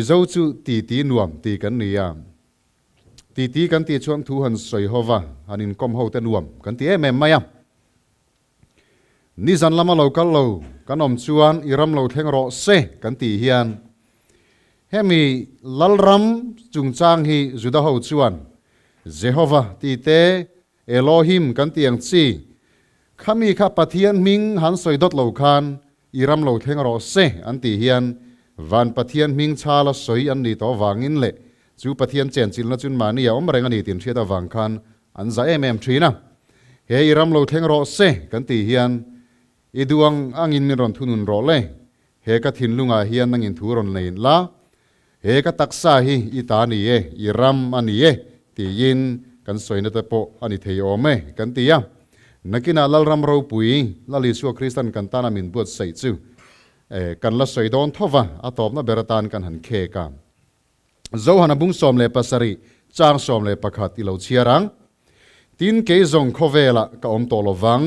Mizo chu titi nuam ti kan ni a. Titi kan tih chuan thu han sawi ho va, han inkawm ho te nuam kan ti em em mai a. Nizan lama lo kal lo kan awm chuan i ram lo thleng rawh se kan tih hian hemi Lalram chungchang hi Juda ho chuan Jehova tih te Elohim kan tih ang chi khami kha Pathian hming han sawi dawt lo khan i ram lo thleng rawh se an tih hian van Pathian hming chhala sawi an nih tawh avangin leh chu Pathian chenchilhna chun mahni a awm reng a ni tih an hriat avang khan An za em em thin a. He i ram lo thleng rawh se kan tih hian i duh ang angin min rawn thunun rawh le. He ka thinlungah hian nangin thu rawn nei la. He ka taksa hi i ta ni e, i ram a ni e tiin kan sawina te pawh a ni thei awm e kan ti a. Nakinah Lalram ropui Lal Isua Kristan kan tana min buatsaih chu kan la sawi dawn tho va, a tawpna ber atan kan han khek a. Zohana bung 17 chang 11 i lo chhiar ang. Tin, kei zawng khawvelah ka awm tawh lo vang.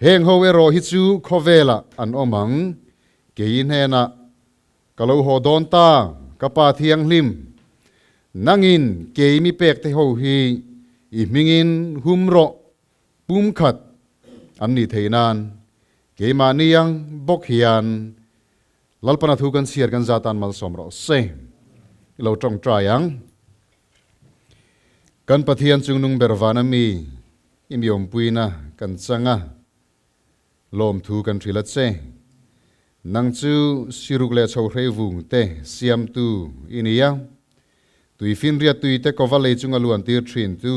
Heng ho erawh hi chu khawvelah an awm ang. Kei hnenah ka lo haw dawn ta, ka Pa Thianghlim. Nangin kei mi pek te ho hi i hmingin hum rawh, pumkhat an nih theih nan keimahni ang bawk hian Lalpana thu kan chhiar kan zatan malsawm rawh se. I lo tawngtai ang. Kan Pathian chungnung ber vana mi i mi awmpuina kan chang a, lawmthu kan hrilh a che. Nang chu siruk leh chhohrei vung te siamtu i ni a, tuifinriat tui te kova lei chunga luan tir thin tu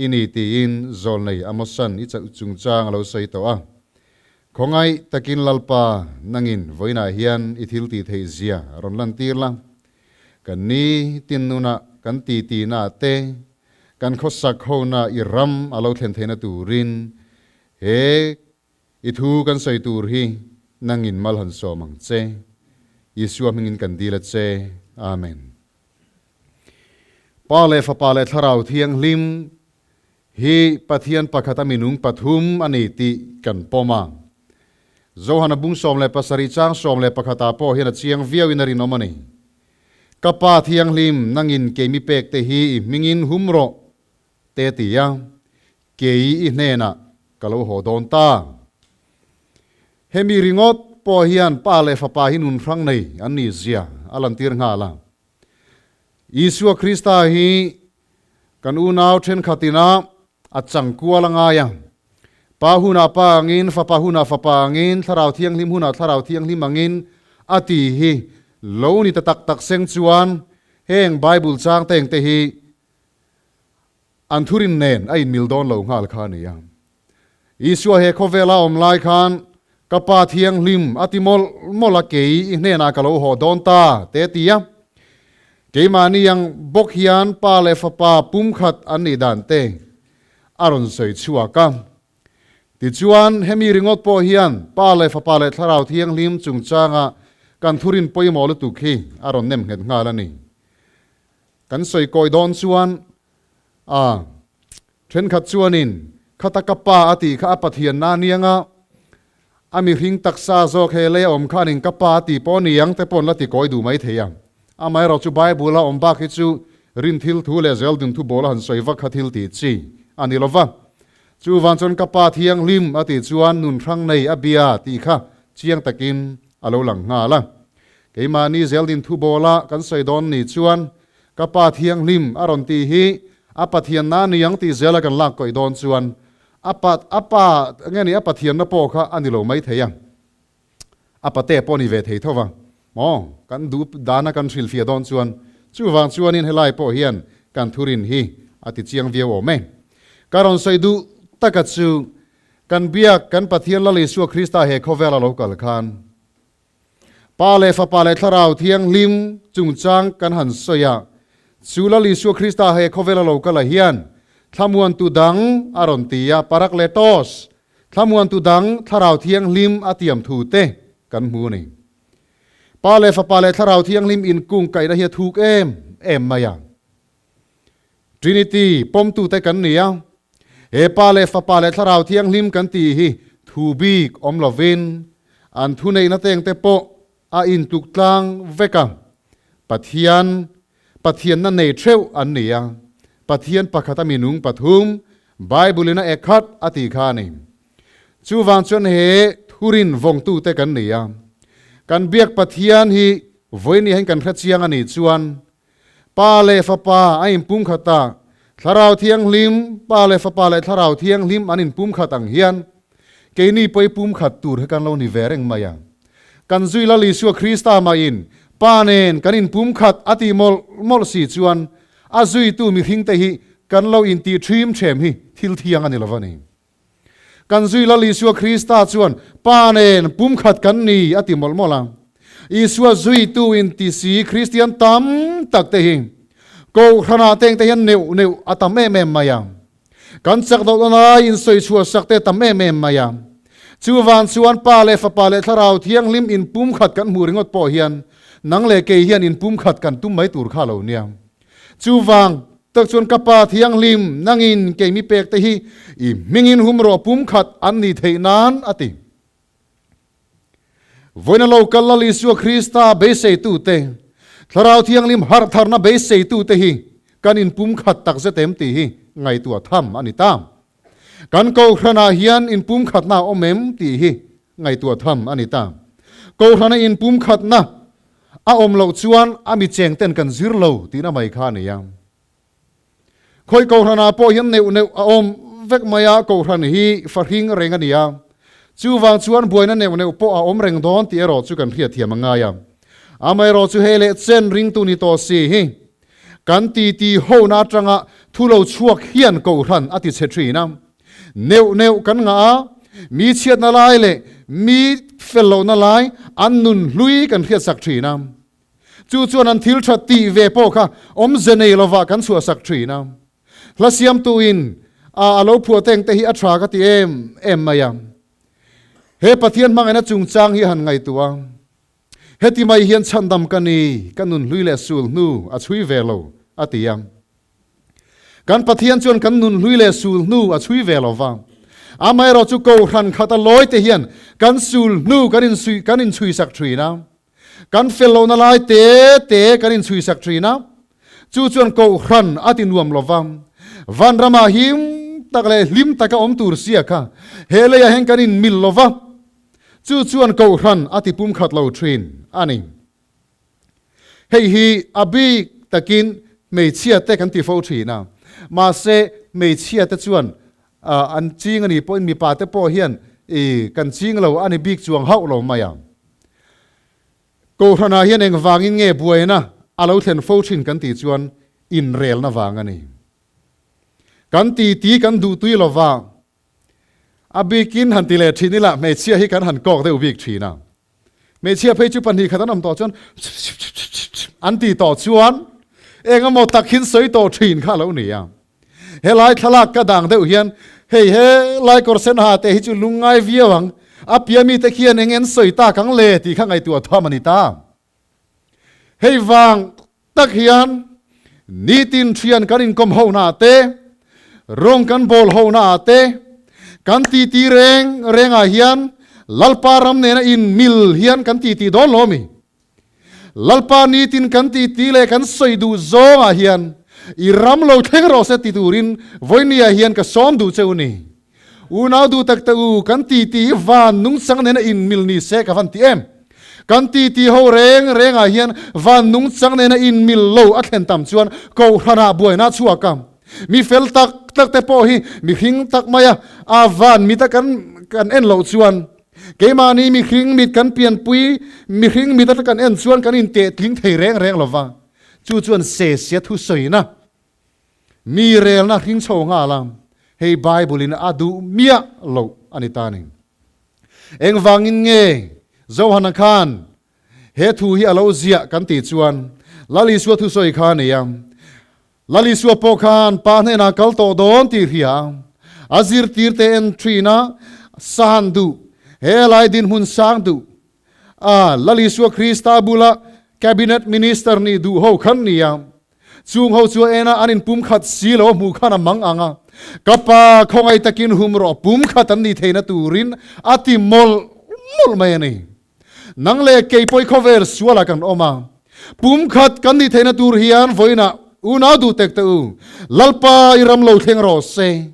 I ni tiin zawlnei Amosan i chungchang a lo sawi tawh a. Khawngaih takin Lalpa nangin vawiinah hian i thil tih theih zia rawn lantir la. Kan ni tin nunah kan ti tihna te, kan khawsak hona i ram a lo thlen theihna turin he i thu kan sawi tur hi nangin mal han sawm ang che. Isua hmingin kan dil a che. Amen. Pa leh Fapa leh Thlarau Thianghlim hi Pathian pakhat a minung pathum a ni tih kan pawm a. Johana bung 17 chang 11 ah pawh hian a chiang viauin a rinawm a ni. Ka Pa Thianghlim, nangin keimi pek te hi i hmingin hum rawh, te ti a, kei i hnenah ka lo haw dawn ta. Hemi ringawt pawh hian Pa leh Fapa hi nun hrang nei an nih zia a lantir nghal a. Isua Krista hi kan unau thenkhat ina a chang kual a ngai a. Pa hunah Pa angin, Fapa hunah Fapa angin, Thlarau Thianghlim hunah Thlarau Thianghlim angin a ti hi lo ni ta tak tak seng chuan heng Bible chang teng te hi an thurin nen a inmil dawn lo nghal kha a ni a. Isua he khawvela awm lai khan, Ka Pa Thianghlim a ti mawlh mawlh a, kei i hnenah ka lo haw dawn ta, te ti a. Keimahni ang bawk hian Pa leh Fapa pumkhat an nih dan te a rawn sawi chhuak a. Tichuan, hemi ringawt pawh hian Pa leh Fapa leh Thlarau Thianghlim chungchanga kan thurin pawimawh lutuk hi a rawn nem nghet nghal a ni. Kan sawi kawi dawn chuan a. Thenkhat chuanin, Khata ka pa a tih kha a Pathianna a niang a, a mihring taksa zawk he lei a awm khanin ka pa a tih pawh a niang te paw'n la ti kawi duh mai thei a. Amaherawhchu Bible a awm bak hi chu rin thil thu leh zel dun thu bawl a han sawi vak kha thil tih chi a ni lo va. Chuvang chuan ka pa thianghlim a tih chuan nun hrang nei a bia tih kha chiang takin a lo lang nghal a. Keimahni zel din thu bawla kan sawi dawn ni chuan Ka Pa Thianghlim a rawn tih hi a Pathianna a ni ang tih zela kan lak kawih dawn chuan a pa a pa nge ni a Pathianna pawh kha a ni lo mai thei a, a pate pawh a ni ve thei tho va maw kan duh dana kan hrilhfiah dawn chuan chuvang chuanin helai pawh hian kan thurin hi a ti chiang viau awm e. Ka rawn sawi duh taka chu kan biak kan Pathian Lal Isua Krista he khawvela lo kal khan Pa leh Fapa leh Thlarau Thianghlim chungchang kan han sawi a, chu Lal Isua Krista he khawvela lo kal ah hian thlamuantu dang a rawn ti a, Parakletos, thlamuantu dang Thlarau Thianghlim a tiam thu te kan hmu a ni. Pa leh Fapa leh Thlarau Thianghlim inkungkaihna hi a thuk em em mai a. Trinity pawmtute kan ni a, he Pa leh Fapa leh Thlarau Thianghlim kan tih hi thu bik awm lovin an thuneihna tengte pawh a intluk tlang vek a. Pathian Pathianna nei theuh an ni a, Pathian pakhata minung pathum Bible-in a ekhat a tih kha a ni. Chuvang chuan he thurin vawngtute kan ni a, kan biak Pathian hi vawiin hian kan hre chiang a nih chuan Pa leh Fapa a inpumkhat a, Thlarau Thianghlim, Pa leh Fapa leh Thlarau Thianghlim an inpumkhat ang hian keini pawh i pumkhat tur hi kan lo ni ve reng mai a. Kan zui Lal Isua Krista mahin Pa nen kan inpumkhat a tih mawlh mawlh si chuan a zuitu mihringte hi kan lo intih ṭhim ṭhem hi thil thiang a ni lo va ni. Kan zui Lal Isua Krista chuan Pa nen pumkhat kan ni a ti mawlh mawlh a. Isua zuitu inti si Kristian tam tak te hi Kohhranah te engte hian neuh neuh a tam em em mai a. Kan chak doh lai insawi chhuah sak te tam em em mai a. Chuvang chuan Pa leh Fapa leh Thlarau Thianghlim inpumkhat kan hmuh ringawt pawh hian nang leh kei hian inpumkhat kan tum mai tur kha lo nia. Chuvang tak chuan ka Pa Thianghlim, nangin kei mi pek te hi i hmingin hum rawh pumkhat an ni theih nan, a ti. Vawiina lo kal Lal Isua Krista beiseitute, Thlarau Thianghlim harhtharna beiseitute hi kan inpumkhat takzet em tih hi ngaihtuah tham a ni ta. Kan Kohhranah hian inpumkhatna a awm em tih hi ngaihtuah tham a ni ta. Kohhrana inpumkhatna A awm loh chuan a mi cheng ten kan zir lo tihna mai kha a ni a. Khawi Kohhranah pawh hian neuh neuh a awm vek mai a, Kohhran hi fahring reng a ni a. Chuvang chuan buaina neuh neuh pawh a awm reng dawn tih erawh chu kan hriatthiam a ngai a. Amaherawh chu hei leh chen ringtu ni tawh si hi kan titi hona atanga thu lo chhuak hian Kohhran a ti chhe thin a. Neuh neuh kan ngah a, mi chhiatna lai leh mi fel lohna lai an nun hlui kan hriatsak thin a. Chu chuan an thil tha tih ve pawh kha awmze nei lovah kan chhuahsak thin a. Hla siamtuin a a lo phuah teng te hi a tha ka ti em em mai a. He Pathian hmangaihna chungchang hi a han ngaihtuah a. Heti mai hian chhandam ka ni, ka nun hlui leh sul hnu a chhui ve lo, a ti a. Kan Pathian chuan kan nun hlui leh sul hnu a chhui ve lo va. Amaherawh chu Kohhran khat a lawi te hian kan sul hnu kan insuih kan inchhuisak thin a. Kan fel lohna lai te te kan inchhuisak thin a. Chu chuan Kohhran a ti nuam lo va. Vanramah him tak leh hlim taka awm tur sia kha he leiah hian kan inmil lo va. Chu chuan Kohhran a ti pumkhat lo thin a ni. Hei hi a bik takin hmeichhia te kan ti fo thin a, mahse hmeichhia te chuan an ching a nih pawhin mipa te pawh hian kan ching lo a ni bik chuang hauh lo mai a. Kohhranah hian engvangin nge buaina a lo thlen fo thin kan tih chuan inrelna vang a ni. Kan titi kan duhtui lova, a bikin han ti leh thin ila hmeichhia hi kan han kawk deuh bik thin a. Hmeichhia phei chu pahnih khat an awm tawh chuan an ti tawh chuan eng emaw tak hin sawi tawh thin kha a lo ni a. Helai thlalak ka dang deuh hian hei he lai kawr sen ha te hi chu lungngai viau ang, a pia mite khian eng en sawi tak ang le tih kha ngaihtuah thuam a ni ta. Hei vang tak hian nitin thian kan inkawm ho na te, rawng kan bawl ho na te, kan titi reng rengah hian Lalpa ram nena in mil hian kan titi dawn lo mi? Lalpa nitin kan titi leh kan sawi duh zawngah hian i ram lo thleng rawh se ti turin vawinia hian ka sawm duh che u ni. Unau duh tak te u, kan titi hi van nungchang nena in mil ni se ka van ti em? Kan titi ho reng rengah hian van nungchang nena in mil lo a thlen tam chuan Kohhranah buaina a chhuak a. Mi fel tak tak te pawh hi mihring tak maia a van mita kan kan en loh chuan keimahni mihring mit kan pianpui mihring mit ata kan en chuan kan intehtling thei reng reng lo va. Chu chuan se sia thusawina Mi relna hring chho nghal a, hei Bible in a duh miah loh a ni ta ni. Engvangin nge Johana khan he thu hi a lo ziah kan tih chuan Lal Isua thusawi kha a ni a. Lal Isua pawh khan Pa hnenah kal tawh dawn tih hria a, a zirtirte en thin a, san duh, he lai dinhmun sang duh a, Lal Isua Krista bula Cabinet Minister nih duh ho khan ni a. Chung ho chu a en a, an inpum khat si lo a hmuh khan a mang ang a. Ka pa, khawngaih takin hum rawh, pum khat an nih theihna turin a ti mawlh mawlh mai a ni. Nang leh kei pawi khawvel sualah kan awm a. Pumkhat kan nih theihna tur hian vawiinah unau duh tek teh u, Lalpa i ram lo thleng rawh se.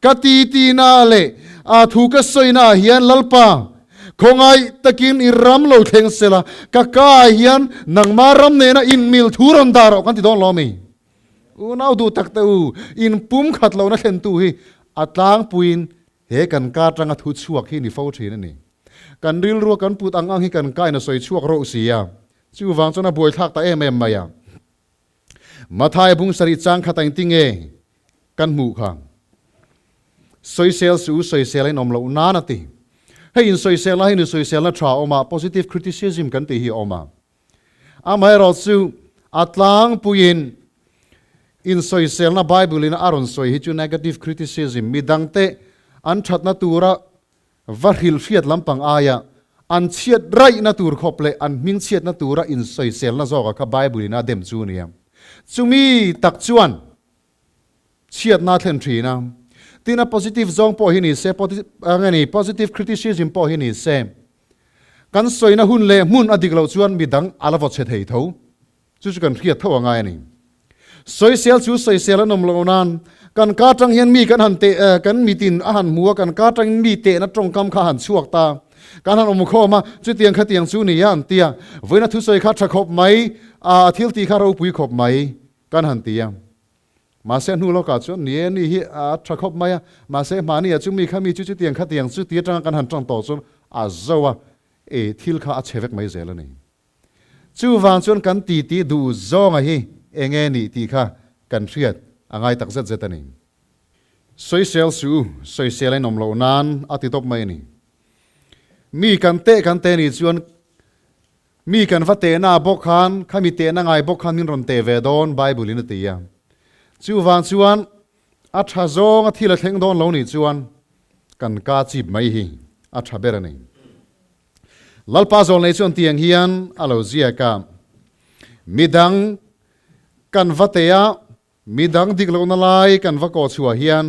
Ka titina leh a thu ka sawina ah hian Lalpa, khawngaih takin i ram lo thleng sela, ka ka ah hian nangma ram nena inmil thu rawn dah rawh kan ti dawn lo ami? Unau duh tak teh u, in pumkhat lohna thlentu hi a tlangpuiin he kan ka atanga thu chhuak hi ni fo thin a ni. Kan rilrua kan put ang ang hi kan kain a sawi chhuak rawh si a, chuvang chuan a buaithlak ta em em mai a. Mathai bung sarih chang khat a engti nge kan hmuh kha? Sawisel suh u, sawisel a inawm loh nan a ti. Hei insawiselna hi insawiselna tha a awm a, positive criticism kan tih hi a awm a. Amaherawh chu a tlangpuiin insawiselna Bible in a rawn sawi hi chu negative criticism, midangte an thatna tura Va hrilhriat lampang aia an chhiat raihna tur khawp leh an hming chhiatna tura insawiselna zawka kha Bible in a dem chu nia. Chumi tak chuan chhiatna a thlen thin a. Tin a positive zawng pawh hi ni se, nge ni, positive criticism pawh hi ni se, kan sawina hun leh hmun a dik loh chuan midang a la vaw chhe thei tho. Chu chu kan hriat tho a ngai a ni. Sawisel chu sawisel an awm loh nan kan ka atang hian mi kan han teh kan mitin a han hmu a, kan ka atangin mi tehna tawngkam kha a han chhuak ta. Kan han awm khawm a, chutiang khatiang chu ni a an ti a. Vawiina thusawi kha tha khawp mai, a thil tih kha ropui khawp mai kan han ti a. Mahse hnu lawkah chuan ni e, ni hi a tha khawp mai a, mahse hmahni ah chu mi kha mi chu chutiang khatiang chu ti atanga kan han tang tawh chuan a zo a, e thil kha a chhe vek mai zel a ni. Chuvang chuan kan titi duh zawnga hi eng nge nih tih kha kan hriat a ngai tak zet zet a ni. Sawisel suh u, sawisel a inawm loh nan a ti tawp mai a ni. Mi kan teh kan teh nih chuan mi kan va tehna bawk khan khami tehna ngai bawk khan min rawn teh ve dawn Bible in a ti a. Chuvang chuan a tha zawnga thil a thleng dawn lo nih chuan kan ka chip mai hi a tha ber a ni. Lalpa zawlnei chuan tiang hian a lo ziak a, Midang kan va teh a, midang dik lohna lai kan va kawh chhuah hian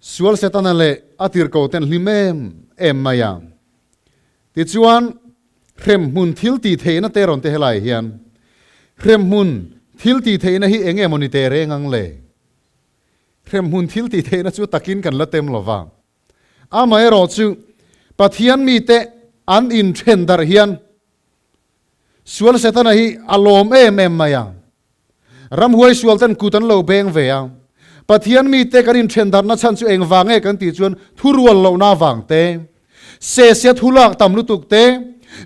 sual Setana leh a tirhkoh ten hlim em em mai a. Tichuan, hremhmun thil tih theihna te rawn ti helai hian, hremhmun thil tih theihna hi eng emaw ni teh reng ang le? Hremhmun thil tih theihna chu takin kan la tem lo va. Amaherawh chu Pathian mite an inthen darh hian sual Setana hi a lawm em em mai a. Ramhuai sual ten kut an lo beng ve a. Pathian mite kan inthen darhna chhan chu engvang nge kan tih chuan thurual lohna avang te, se sia thu lak tam lutuk te,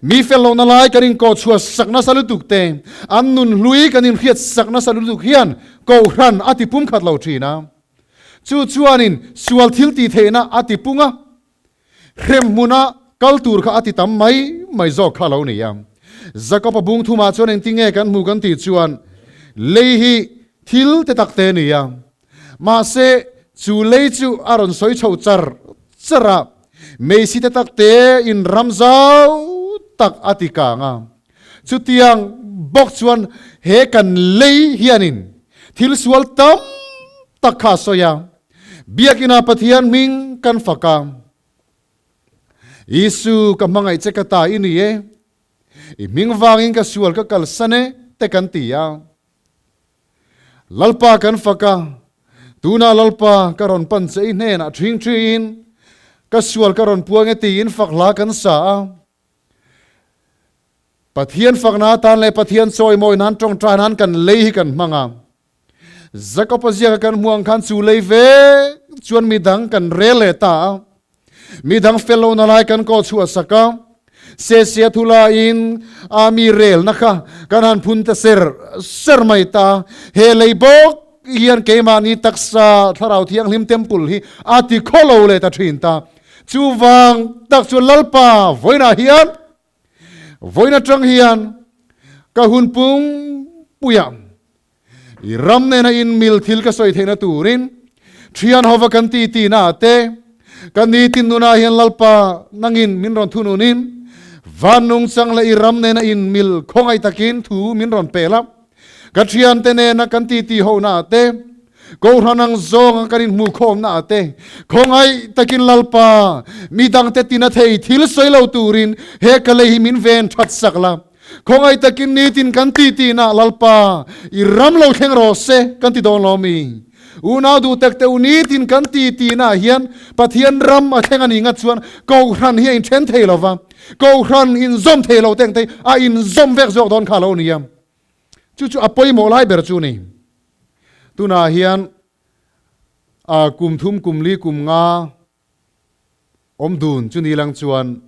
mi fel lohna lai kan inkawh chhuah sak nasa lutuk te, an nun hlui kan inhriat sak nasa lutuk hian Kohhran a ti pumkhat lo thin a. Chu chuanin sual thil tih theihna a ti pung a, hrem hmuna kal tur kha a ti tam mai mai zawk kha a lo ni a. Jakob-a bung thumah chuan engtinge kan hmu kan tih chuan lei hi thil te tak te a ni a, mahse chu lei chu a rawn sawi chho char char a, meisi te tak te in ram zau tak a ti kang a. Chutiang bawk chuan he kan lei hianin thil sual tam tak kha a sawi a, Biakina Pathian hming kan fak a, Isu ka hmangaih che ka ta i ni e, i hming vangin ka sual ka kalsan e te kan ti a. Lalpa kan fak a, tunah Lalpa ka rawn pan che i hnenah ṭhing ṭhiin ka sual ka rawn puang e tiin fak hla kan sa a. Pathian fakna atan leh Pathian chawimawi nan tawngtai nan kan lei hi kan hmang a. Jakob-a ziaka kan hmuh ang khan chu lei vek chuan midang kan rel leh ta a. Midang fel lohna lai kan kawh chhuah sak a. Sesia thu laiin a mi relna kha kan han phun ta ser ser mai ta. He lei bawk hian keimahni taksa Thlarau Thianghlim Temple hi a ti khawlo leh ta thin ta. Chuvang tak chu Lalpa vawiinah hian, vawiin atang hian ka hun pum puia i ram nena inmil thil ka sawi theihna turin thian hova kan ti tina te, ka nitin nunah hian Lalpa nangin min rawn thununin van nungchang leh i ram nena inmil khawngaih takin thu min rawn pel a. Ka thiante nena kan titi hona te, Kohhran ang zawnga kan inhmuhkhawmna ah te, khawngaih takin Lalpa, midangte tina thei thil sawi lo turin he ka lei hi min ven that sak la. Khawngaih takin nitin kan ti tihna Lalpa, i ram lo thleng rawh se kan ti dawn lo mi? Unau duh tak te u nitin kan ti tihna ah hian Pathian ram a thleng a nih ngat chuan Kohhran hi a inthen thei lo va, Kohhran inzawm thei lo te ang te hi a inzawm vek zawk dawn kha lo nia. Chu chu a pawimawh lai ber chu ni. Tunah hian kum thum kum li kum nga Awm dun chu ni lang chuan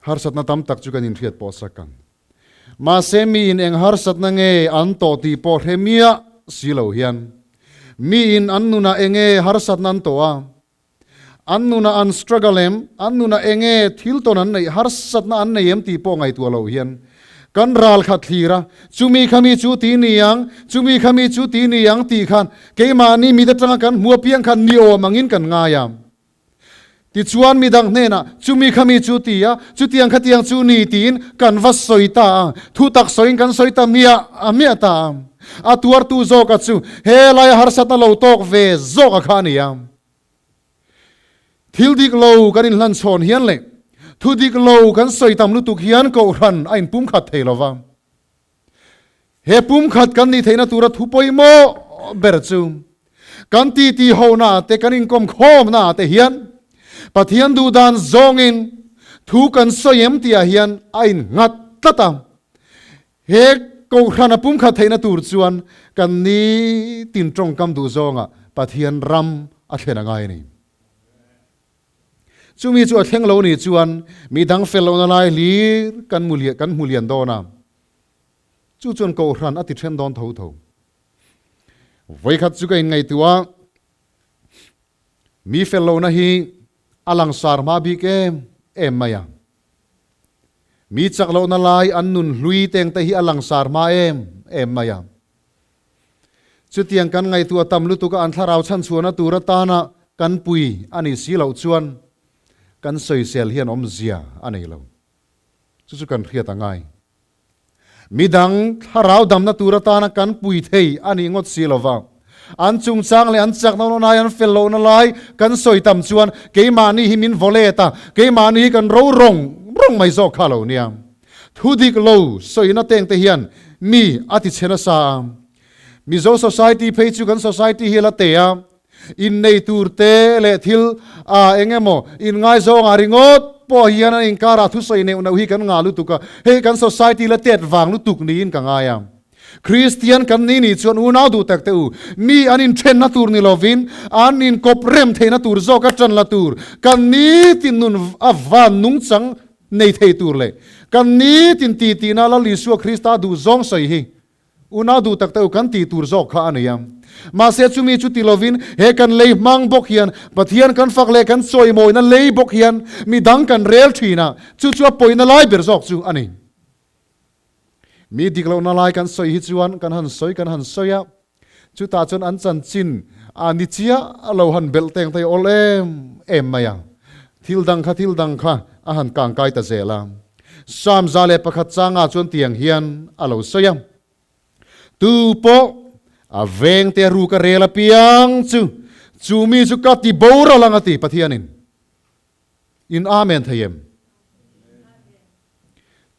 harsatna tam tak chu kan inhriat pawh sak ang. Mahse miin eng harsatna nge an tawh tih pawh hre miah si lo hian miin an nunah enge harsatna an tawh a, an nunah an struggle em, an nunah enge thil tawn an neih harsatna an nei em tih pawh ngaihtuah lo hian kan ral khat thlir a, chumi khami chu ti ni ang, chumi khami chu ti ni ang tih khan Keimahni mit atanga kan hmu apiang khan ni awm angin kan ngai a. Tichuan midang hnenah, Chumi kha mi chu ti a, chutiang khatiang chu ni tiin kan va sawi ta a. Thu tak sawiin kan sawi ta miah a miah ta a. A tuartu zawka chu he laia harsatna lo tawk ve zawka kha a ni a. Thil dik lo kan inhlanchhawn hian leh thu dik lo kan sawi tam lutuk hian kohhran a inpumkhat thei lo va. He pumkhat kan nih theihna tura thu pawimawh ber chu kan titi hona te kan inkawm khawmna te hian Pathian duhdan zawngin thu kan sawi em tihah hian a innghat tlat a. He Kohhrana pumkhat theihna tur chuan kan nitin tawngkam duh zawngah Pathian ram a thlen a ngai a ni. Chumi chu a thleng lo nih chuan mi dang fel lohna lai hlir kan mu kan hmu lian dawn a, chu chuan Kohhran a ti then dawn tho tho. Vawikhat chu ka inngaihtuah a, mi fel lohna hi a langsar hma bik em em mai a. Mi chak lohna lai an nun hlui teng te hi a langsar hma em em mai a. Chutiang kan ngaihtuah tam lutuk a an thlarau chhanchhuahna tur atana kan pui a nih si loh chuan kan sawisel hian awmzia a nei lo. Chu chu kan hriat a ngai. Midang thlarau damna tur atana kan pui thei a nih ngawt si lova, an chungchang leh an chakna lohna ai an fel lohna lai kan sawi tam chuan keimahni hi min vaw let a, keimahni hi kan ro rawng rawng mai zawk kha lo nia. Thu dik lo sawina teng te hian mi a ti chhe nasa a. Mizo society phei chu kan society hi a la te a, innei tur te leh thil a eng emaw inngaizawng ah ringawt pawh hian an inkarah thusawi neuh neuh hi kan ngah lutuk a, hei kan society la tet vang lutuk niin ka ngai a. Kristian kan ni nih chuan unau duh tak te u, mi an inthenna tur ni lovin an inkawp rem theihna tur zawk a tan la tur kan nitin nun a van nungchang nei thei tur leh kan nitin ti tihna Lal Isua Krista duh zawng sawi hi unau duh tak te u kan tih tur zawk kha a nei a. Mahse chumi chu ti lovin he kan lei hmang bawk hian Pathian kan fak leh kan chawimawina lei bawk hian midang kan rel thin a, chu chu a pawina lai ber zawk chu a ni. Mi dik lohna lai kan sawi hi chuan kan han sawi kan han sawi a, chutah chuan an chanchin a ni chiah lo han belh teng thei awl em em mai a, thil dang kha thil dang kha a han kang kai ta zel a. Psalm 101 changah chuan tiang hian a lo sawi a, Tu pawh a vengte ruk a rel apiang chu, chu mi chu ka ti boral ang a ti Pathianin. In Amen thei em?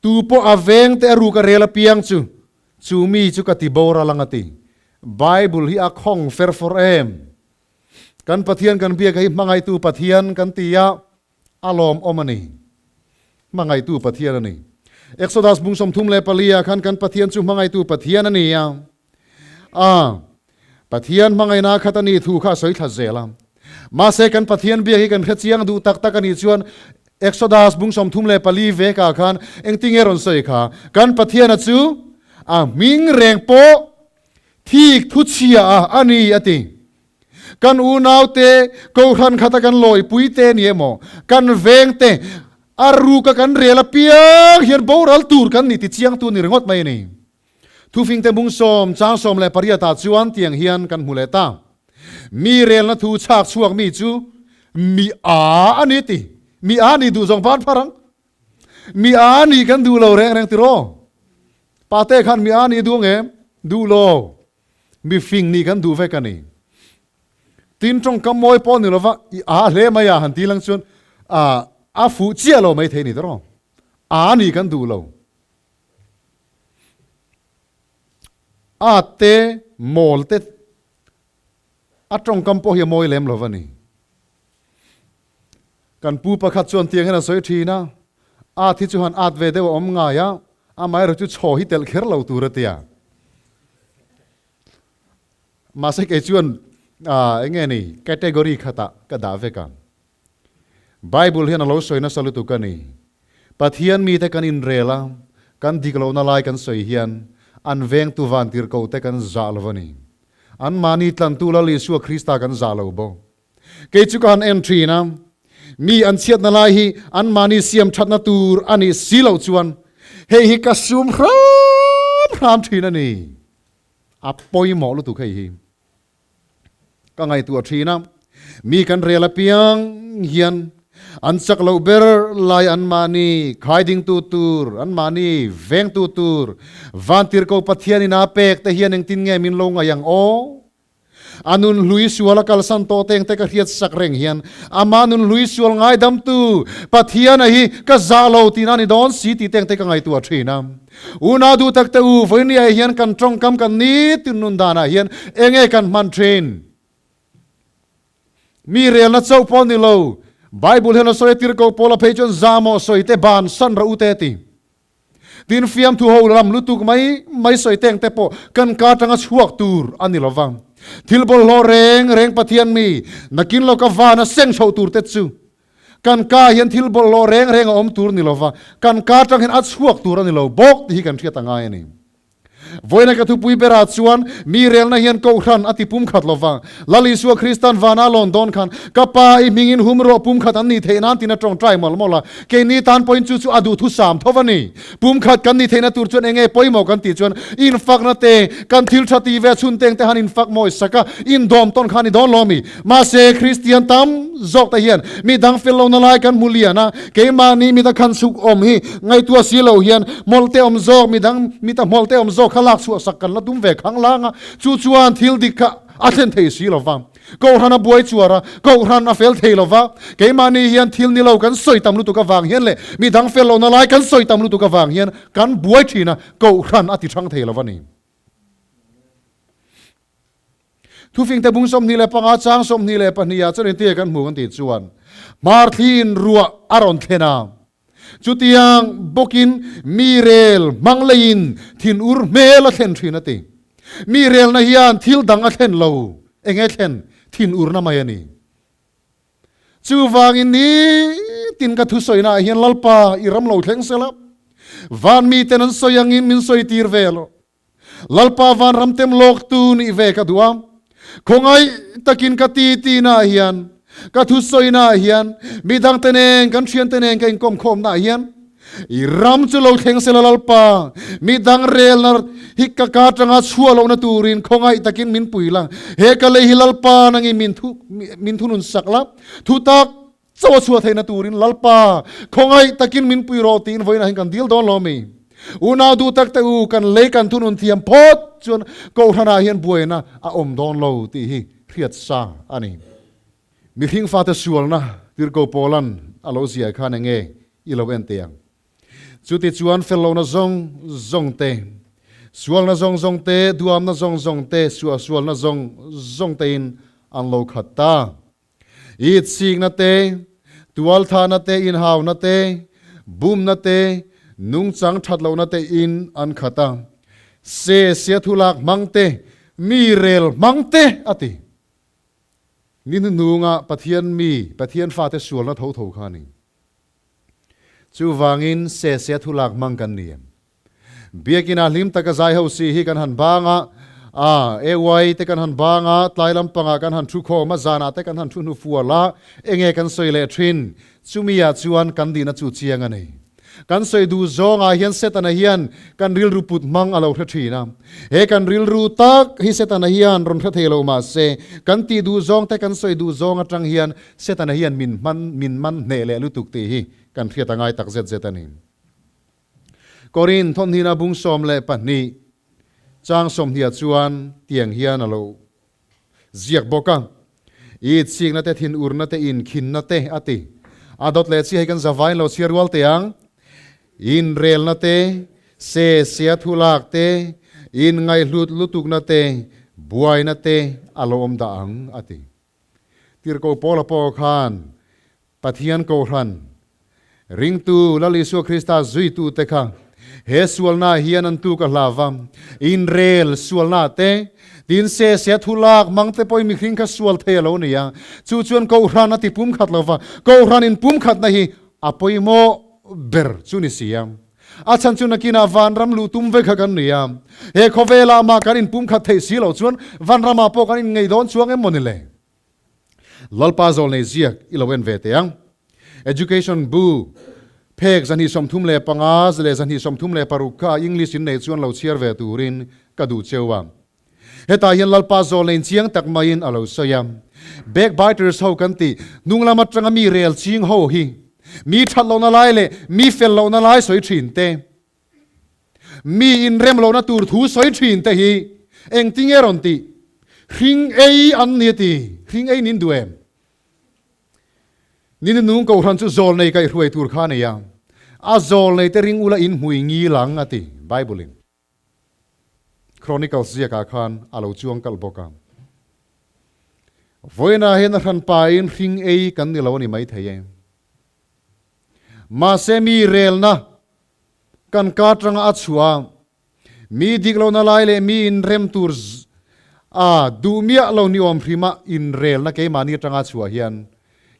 Tu pawh a veng te a ruk a rel apiang chu, chu mi chu ka ti boral ang a ti. Bible hi a khawng fer fawr em? Kan Pathian kan biak hi hmangaihtu Pathian kan ti a, a lawmawm a ni. Hmangaihtu Pathian a ni. Exodus bung 34 ah khan kan Pathian chu hmangaihtu Pathian a ni a. A, Pathian hmangaihna khat a nih thu kha a sawi thla zel a. Mahse kan Pathian biak hi kan hre chiang duh tak tak a nih chuan Exodus bung 34 vekah khan engtinge rawn sawi kha? Kan Pathiana chu a hming reng pawh thik thu chhia a a ni a ti. Kan unaute, Kohhran khata kan lawipuite ni emaw, kan vengte, a ruka kan rel apiang hian boral tur kan ni ti chiangtu ni ringawt mai a ni. Thufingte mung sawm chang 18 ah chuan tiang hian kan hmu leh ta. Mi relna thu chhak chhuak mi chu mi a a ni ti. Mi a ni duh zawng van phar ang. Mi a ni kan duh lo reng reng tiraw. Pate khan mi a ni duh ang em? Duh lo. Mi fing nih kan duh vek a ni. Tin tawngkam mawi pawh ni lova i a hle mai a han ti lang chuan a fuh chiah lo mai thei ni tiraw. A ni kan duh lo. At te, mawl te a tawngkam pawh hi a mawi lem lo va ni. Kan pu pakhat chuan tiang hian a sawi thin a, at hi chu han at ve deuh a awm ngai a, amaherawh chu chhaw hi telh kher lo tur a tia. Mahse kei chuan eng nge ni category khatah ka dah vek a. Bible hian a lo sawi nasa lutuk a ni. Pathian mite kan inrel a, kan dik lohna lai kan sawi hian an vengtu vantirhkoh te kan zah lo a ni. Anmahni tlantu Lal Isua Krista kan zah lo bawk. Kei chu ka han en thin a, mi an chhiatna lai hi anmahni siam thatna tur a nih si loh chuan hei hi ka sum hram hram thin a ni. A pawimawh lutuk hei hi. Ka ngaihtuah thin a, mi kan rel apiang hian an chak loh ber lai anmahni khaidingtu tur, anmahni vengtu tur, Vantirhko Pathianin a pek te hian engtin nge min lo ngaih ang aw? A nun hlui sual a kalsan tawh teng te ka hriat sak reng hian ama nun hlui sual ngaidamtu Pathiana hi ka zah lo tihna a ni dawn si tih teng te ka ngaihtuah thin a. Unau duh tak te u, vawinia hian kan tawngkam kan nitin nun danah hian enge kan hman thin? Mi relna chauh pawh ni lo, Bible hian a sawi a tirhkoh Paula phei chuan zahmawh sawi te ban san rawh u te a ti. Tin, fiamthu ho ram lutuk mai mai sawi teng te pawh kan ka atanga chhuak tur a ni lo va. Thil bawlhhlawh reng reng Pathian mi nakin lawka vana seng chhoh tur te chu kan ka hian thil bawlhhlawh reng reng a awm tur ni lo va, kan ka atang hian a chhuak tur a ni lo bawk tih hi kan hriat a ngai a ni. Vawiina ka thupui berah chuan mi relna hian Kohhran a ti pumkhat lo va. Lal Isua Kristan vana lawn dawn khan, Ka Pa, i hmingin hum rawh pumkhat an nih theih nan tiin a tawngtai mawlh mawlh a. Keini tan pawhin chu chu a duhthusam tho a ni. Pumkhat kan nih theihna tur chuan enge pawimawh kan tih chuan infakna te, kan thil tha ti ve chhun teng te han infak mawi sak a, indawm tawn kha a ni dawn lo mi. Mahse, Kristian tam zawk te hian mi dang fel lohna lai kan hmu lian a, keimahni mita khan chhuk awm hi ngaihtuah si lo hian hmawlhte awm zawk, mi dang mita hmawlhte awm zawk kha lak chhuah sak kan la tum ve khang lang a, chu chuan thil dik kha a thlen thei si lo va. Kohhran a buai chuar a, kohhran a fel thei lo va, keimahni hian thil ni lo kan sawi tam lutuk avang hian leh mi dang fel lohna lai kan sawi tam lutuk avang hian kan buai thin a, kohhran a ti thang thei lo va ni. Thufingte bung 25 chang 22 ah chuan engtin nge kan hmu kan tih chuan hmarthliin ruah a rawn thlen a, chutiang bawkin mi rel hmang leiin thinur hmel a thlen thin a ti. Mi relna hian thil dang a thlen lo, enge thlen? Thinurna mai a ni. Chuvangin nitin ka thusawina ah hian Lalpa i ram lo thleng sela, van miten an sawi angin min sawi tir ve lo. Lalpa vanram tem lawk tu nih ve ka duh a, khawngaih takin ka ti tihna ah hian, ka thusawina ah hian, midangte nen, kan thiante nen ka inkawmkhawmna ah hian, i ram chu lo thleng sela Lalpa, midang relna hi ka ka atanga chhuah lohna turin khawngaih takin min pui la, he ka lei hi Lalpa nangin min thu min thunun sak la, thutak Chaw a chhuah theihna turin Lalpa, khawngaih takin min pui rawh tiin vawiinah hian kan dil dawn lo mi? Unau duh tak te u, kan lei kan thunun thiam phawt chuan Kohhranah hian buaina a awm dawn lo tih hi hriat sa a ni. Mihring fate sualna Tirhkoh Paulan a lo ziah khan enge i lo en teh ang? Chutichuan fellohna zawng zawng te, sualna zawng zawng te, duamna zawng zawng te, suahsualna zawng zawng tein an lo khat ta. Itsikna te, tualthahna te, inhauna te, bumna te, nungchang that lohna te in an khat a. Se sia thulak hmang te, mi rel hmang te a ti. Ni hnuhnunga Pathian mi, Pathian fate sualna tho tho kha a ni. Chuvangin se sia thulak hmang kan ni em? Biakina hlim taka zai ho si hi kan han bang a, a AY te kan han bang a, tlai lampangah kan han thu khawm a, zanah te kan han thu hnu fual a, enge kan sawi leh thin? Chumi ah chuan kan dihna chu chiang a ni. Kan sawi duh zawngah hian Setana hian kan rilru put hmang a lo hre thin a. He kan rilru tak hi Setana hian rawn hre thei lo mah se, kan tih duh zawng te kan sawi duh zawng atang hian Setana hian min hman min man hneh leh lutuk tih hi kan hriat a ngai tak zet zet a ni. Korin thawmhnihna bung 12 chang 20 chuan tiang hian a lo ziak bawk a, I chikna te, thinurna te, inkhinna te a ti. A dawt leh chi hei kan zavain lo chhiar rual teh ang. Inrelna te, se sia thulak te, In ngaihhlut lutukna te, buaina te a lo awm dah ang, a ti. Tirhkoh Paula pawh khan Pathian Kohhran, ringtu Lal Isua Krista zuitute kha he sualnaah hian an tuk a hlav a, inrel sualnaah te, tin se se thu lak mang te pawhin mihring kha sual thei a lo ni a, chu chuan Kohhran a ti pumkhat lo va, Kohhran inpumkhatna hi a pawimawh ber chu ni si a. A chhan chu nakinah vanram luh tum vek kha kan ni a, he khawvelah mah kan inpumkhat theih si loh chuan vanramah pawh kan inngei dawn chuang em maw ni le? Lalpa zawlnei ziak i lo en ve teh ang. Education bu phek 235 leh 236 kha English in nei chuan lo chhiar ve turin ka duh cheu a. Hetah hian Lalpa zawlnei chiang tak maiin a lo sawi a. Backbiters ho kan tih hnung lam atanga mi rel ching ho hi mi that lohna lai leh mi fel lohna lai sawi thin te, mi inrem lohna tur thu sawi thin te hi engtinge rawn tih? Hring ei an ni a ti. Hring ei nin duh em? Ni nung kohhran chu zawlnei kaihhruai tur kha a nei a. A zawlnei te ring ula in hmui ngil ang a ti Bible in. Chronicles ziakah khan a lo chuang kalh bawk a. Vawiinah hian a hranpain hring ei kan ni lo a ni maithei e. Mahse mi relna kan ka atanga a chhuah a, mi dik lohna lai leh mi inrem tur a duh miah lo ni awm hrima inrelna keimahni atanga a chhuah hian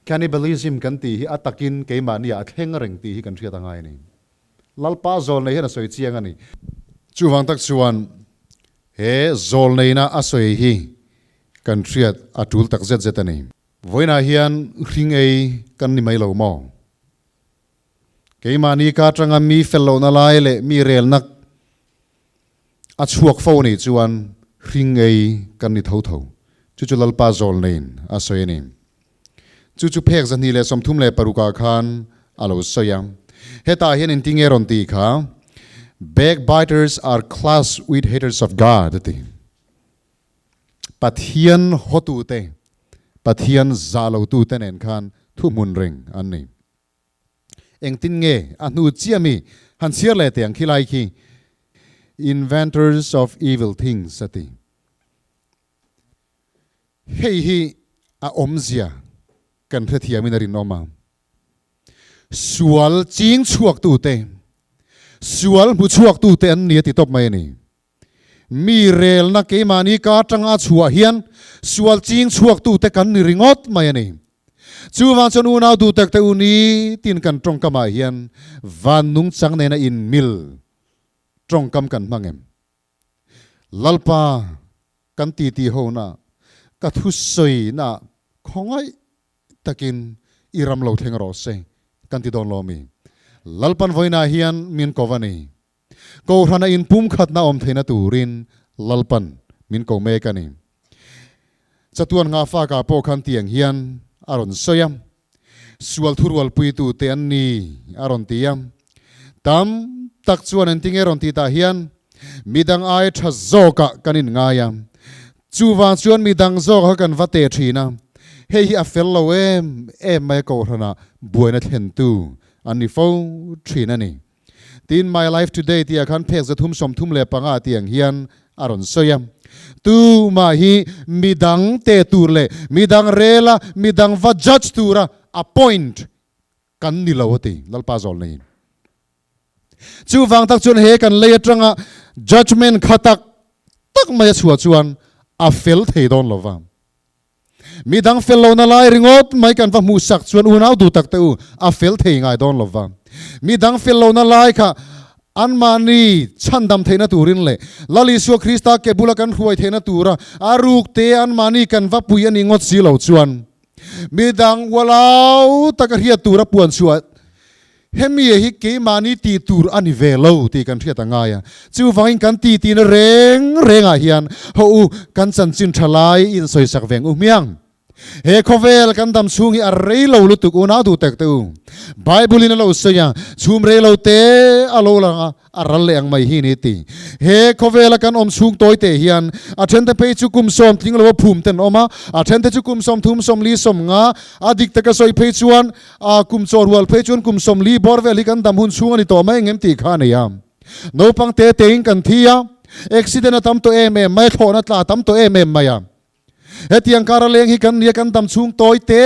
cannibalism kan tih hi a takin keimahniah a thleng reng tih hi kan hriat a ngai a ni. Lalpa zawlnei hian a sawi chiang a ni. Chuvang tak chuan he zawlneina a sawi hi kan hriat a tul tak zet zet a ni. Vawiinah hian hring ei kan ni mai lo maw? Keimahni ka atanga mi fel lohna lai leh mi relna a chhuak fo a nih chuan hring ei kan ni tho tho. Chu chu Lalpa zawlneiin a sawi a ni. Chu chu phek 236 ah khan a lo sawi a. Hetah hian engtinge rawn tih kha, Backbiters are class with haters of God a ti. Pathian hawtute, Pathian zah lotute nen khan thuhmun reng an ni. Engtin nge a hnu chiah mi han chhiar leh teh ang khilai khi Inventors of evil things a ti. Hei hi a awmzia kan hrethiamin a rinawm a. Sual ching chhuaktute, sual hmu chhuaktute an ni a ti tawp mai a ni. Mi relna keimahni ka atanga a chhuah hian sual ching chhuaktute kan ni ringawt mai a ni. Chuvang chuan unau duh tak te u ni tin kan tawngkamah hian van nungchang nena inmil tawngkam kan hmang em? Lalpa kan titi ho na, ka thusawi na khawngaih takin i ram lo thleng rawh se kan ti dawn lo mi? Lalpan vawiinah hian min ko va ni. Kohhrana inpumkhatna awm theihna turin Lalpan min ko mek a ni. Chatuan nghahfakah pawh khan tiang hian a rawn sawi a, Sual thurualpuitute an ni, a rawn ti a. Tam tak chuan engtinge rawn tih tah hian midang ai tha zawkah kan inngai a, chuvang chuan midang zawk kha kan va teh thin a, hei hi a fel lo em em mai a kohhranah buaina thlentu an ni fo thin a ni. Tin, My Life Today tihah khan phek 335 tih ang hian a rawn sawi a. Tumah hi midang teh tur leh midang rela midang va judge tura appoint kan ni lo a ti, Lalpa zawlneiin. Chuvang tak chuan he kan lei atanga judgement kha tak tak mai a chhuah chuan a fel thei dawn lo va. Midang fel lohna lai ringawt mai kan va hmuh sak chuan unau duh tak te u, a fel thei ngai dawn lo va. Midang fel lohna lai kha anmahni chhandam theihna turin leh Lal Isua Krista ke bula kan hruai theihna tura a ruk te anmahni kan va pui a ni ngawt si lo chuan midang ualau taka hriat tura puan chhuah Hemi hi keimahni tih tur a ni ve lo tih kan hriat a ngai a. Chuvangin kan ti tihna reng rengah hian haw u, kan chanchin tha lai insawisak veng u hmiang. He khawvel kan dam chhung hi a rei lo lutuk unau duh tak te u. Bible in a lo sawi a, chhum rei lo te a lo lang a, A ral leh ang mai hi ni ti. He khawvela kan awm chhung tawi teh hian a thente phei chu kum sawm tling lo a phum ten awm a, a thente chu kum 30, 40, 50, a dik taka sawi phei chuan a kum chaw rual phei chuan kum 40 bawr vel hi kan dam hun chhung a ni tawh mai engem tih kha a nei a. Naupang te tein kan thi a. Accident a tam tawh em em mai a, thlawhna tla a tam tawh em em mai a. Hetiang kar a leng hi kan nia kan dam chhung tawi te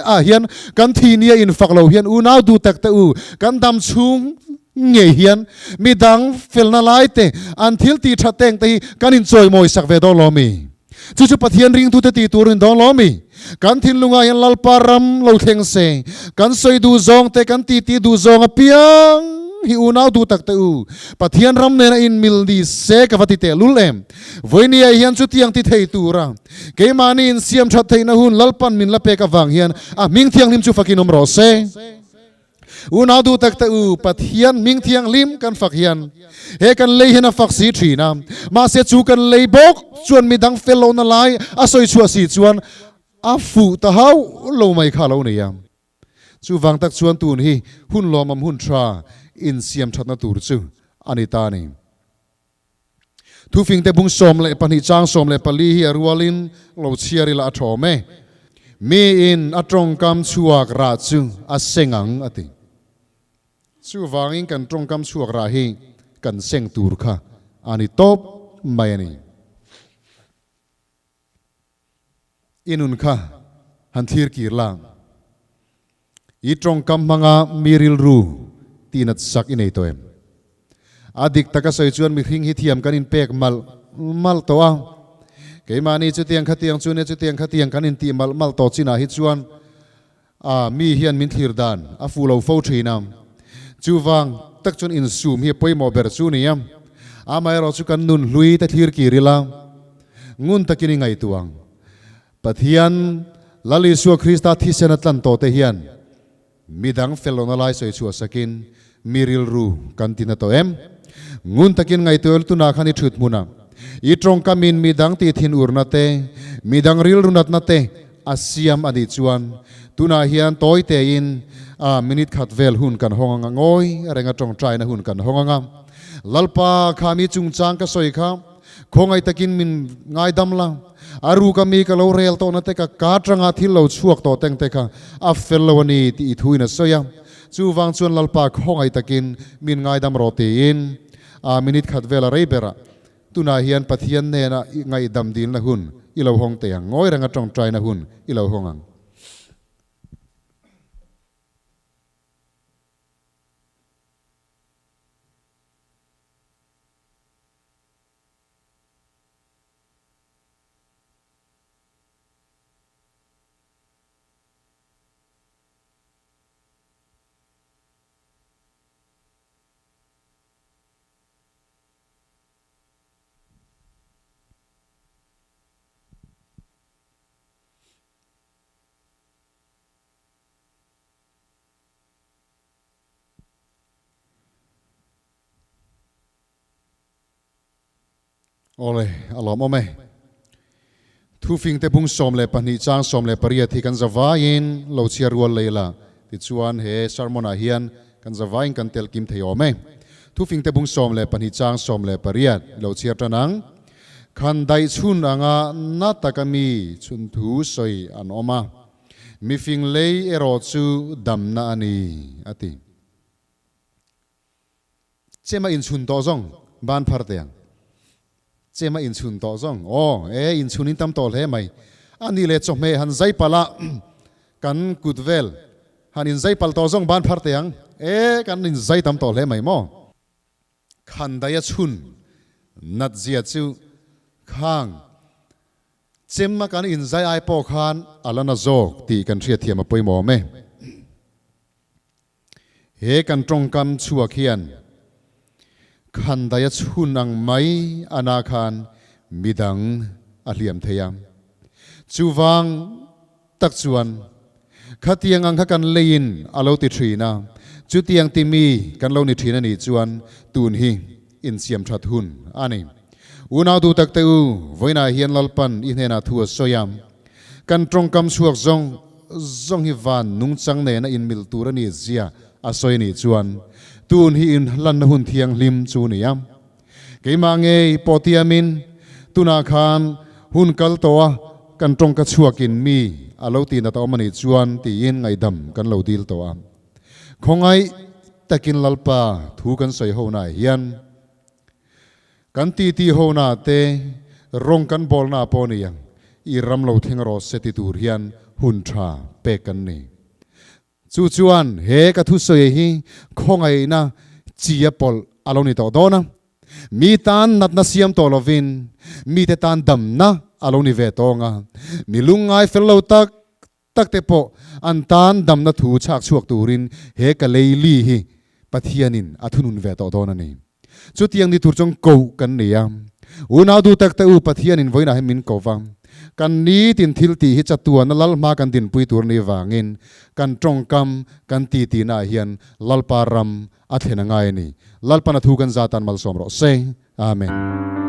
ah hian kan thi nia in fak lo hian unau duh tak te u kan dam chhung ngei hian midang felna lai te an thil tih that teng te hi kan in chawimawi sak ve dawn lo mi? Chu chu Pathian ringtu te tih tur in dawn lo mi? Kan thinlungah hian Lalpa ram lo thleng se, kan sawi duh zawng te, kan titi duh zawng apiang hi unau duh tak te u, Pathian ram nena in mil ni se ka va ti teh lul em. Vawinia hian chutiang ti thei tura keimahni in siam that theihna hun Lalpan min la pek avang hian a hming thianghlim chu fakin awm rawh se. Unau duh tak te u, Pathian hming thianghlim kan fak hian he kan lei hian a fak si thin a, mahse chu kan lei bawk chuan midang fel lohna lai a sawi chhuah si chuan a fuh ta hauh lo mai kha a lo nei a. Chuvang tak chuan tun hi hun lawmawm hun tha insiam thatna tur chu a ni ta a ni. Thufingte bung 12 chang 14 hi a rualin lo chhiar ila a thawm e. Miin a tawngkam chhuak rah chu a seng ang a ti. Chuvangin kan tawngkam chhuak rah hi kan seng tur kha a ni tawp mai a ni. I nun kha han thlir kir la. I tawngkam hmanga mi rilru tihnat sak i nei tawh em? A dik taka sawi chuan mihring hi thiam kan inpek malh malh tawh a. Keimahni chutiang khatiang chu nia chutiang khatiang kan intih malh malh tawh chinah hi chuan a mi hian min thlir dan a fuh lo fo thin a. Chuvang tak chuan insum hi a pawimawh ber chu nia. Amaherawh chu kan nun hlui te thlir kir ila ngun takin i ngaihtuah ang. Pathian Lal Isua Krista thisen a tlan tawh te hian midang fel lohna lai sawi chhuah sakin mi rilru kan ti na tawh em? Ngun takin ngaihtuah ila tunah khan i thut hmunah i tawngkamin midang tih thin urna te, midang rilru natna te a siam a nih chuan tunah hian tawi tein a minute khat vel hun kan hawng anga ngawi renga tawngtaina hun kan hawng anga Lalpa kha mi chungchang ka sawi kha khawngaih takin min ngaidam la, a ruka mi ka lo rel tawhna te ka ka atanga thil lo chhuak tawh teng te kha a fel lo a ni tih i thuin a sawi a. Chuvang chuan Lalpa khawngaih takin min ngaidam rawh tiin a minute khat vel a rei berah Tunah hian Pathian hnena i ngaihdam dilna hun i lo hawng teh ang, ngawi renga tawngtaina hun i lo hawng ang. Awle, a lawmawm e. Thufingte bung 12 chang 18 hi kan zavaiin lo chhiar rual lei la, tichuan he sermon ah hian Kan zavaiin kan tel kim thei awm e. Thufingte bung 12 chang 18 i lo chhiar tan ang. Khan daih chhun anga na taka mi chhun thu sawi an awm a, mifing lei erawh chu damna a ni, a ti. Chema inchhun tawh zawng ban phar teh ang. Chema inchhun tawh zawng. Aw, e, inchhun in tam tawh hle mai. A nih leh chawhmeh han zai palh a, kan kut vel han inzai palh tawh zawng ban phar teh ang. E, kan inzai tam tawh hle mai maw? Khan daia chhun nat zia chu khang chem a kan inzai ai pawh khan a la na zawk tih kan hriatthiam a pawimawh awm e. He kan tawngkam chhuak hian khandaia chhun ang mai ana khan midang a hliam thei a. Chuvang tak chuan khatiang ang kha kan leiin a lo ti thin a, chutiang timi kan lo ni thin a nih chuan tun hi insiam that hun a ni. Unau duh tak te u, vawiinah hian Lalpan i hnenah thu a sawi a, kan tawngkam chhuak zawng zawng hi van nungchang nena inmil tur a ni zia a sawi nih chuan tun hi inhlanna hun thianghlim chu ni a. Keimah ngei pawh tiamin tunah khan hun kal tawh a kan tawngka chhuakin mi a lo tih nat a awm a nih chuan tiin ngaihdam kan lo dil tawh a. Khawngaih takin Lalpa thu kan sawi ho naah hian. Kan titi hona te rawng kan bawlna pawh ni ang, i ram lo thleng rawh se ti tur hian hun tha pek kan ni. Chu chuan he ka thusawi hi khawngaihna chia pawlh a lo ni tawh dawn a. Mi tan natna siam tawh lovin mite tan damna a lo ni ve tawng a. Mi lungngai fel lo tak tak te pawh an tan damna thu chhak chhuak turin he ka lei li hi Pathianin a thunun ve tawh dawn a ni. Chutiang ni tur chuan koh kan nei a. Unau duh tak te u, Pathianin vawiinah hian min ko va. Kan nitin thil tih hi chatuana lal hma kan dinpui tur ni vangin kan tawngkam kan titinaah hian Lalpa ram a thlen a ngai a ni. Lalpan a thu kan zatan malsawm rawh se. Amen.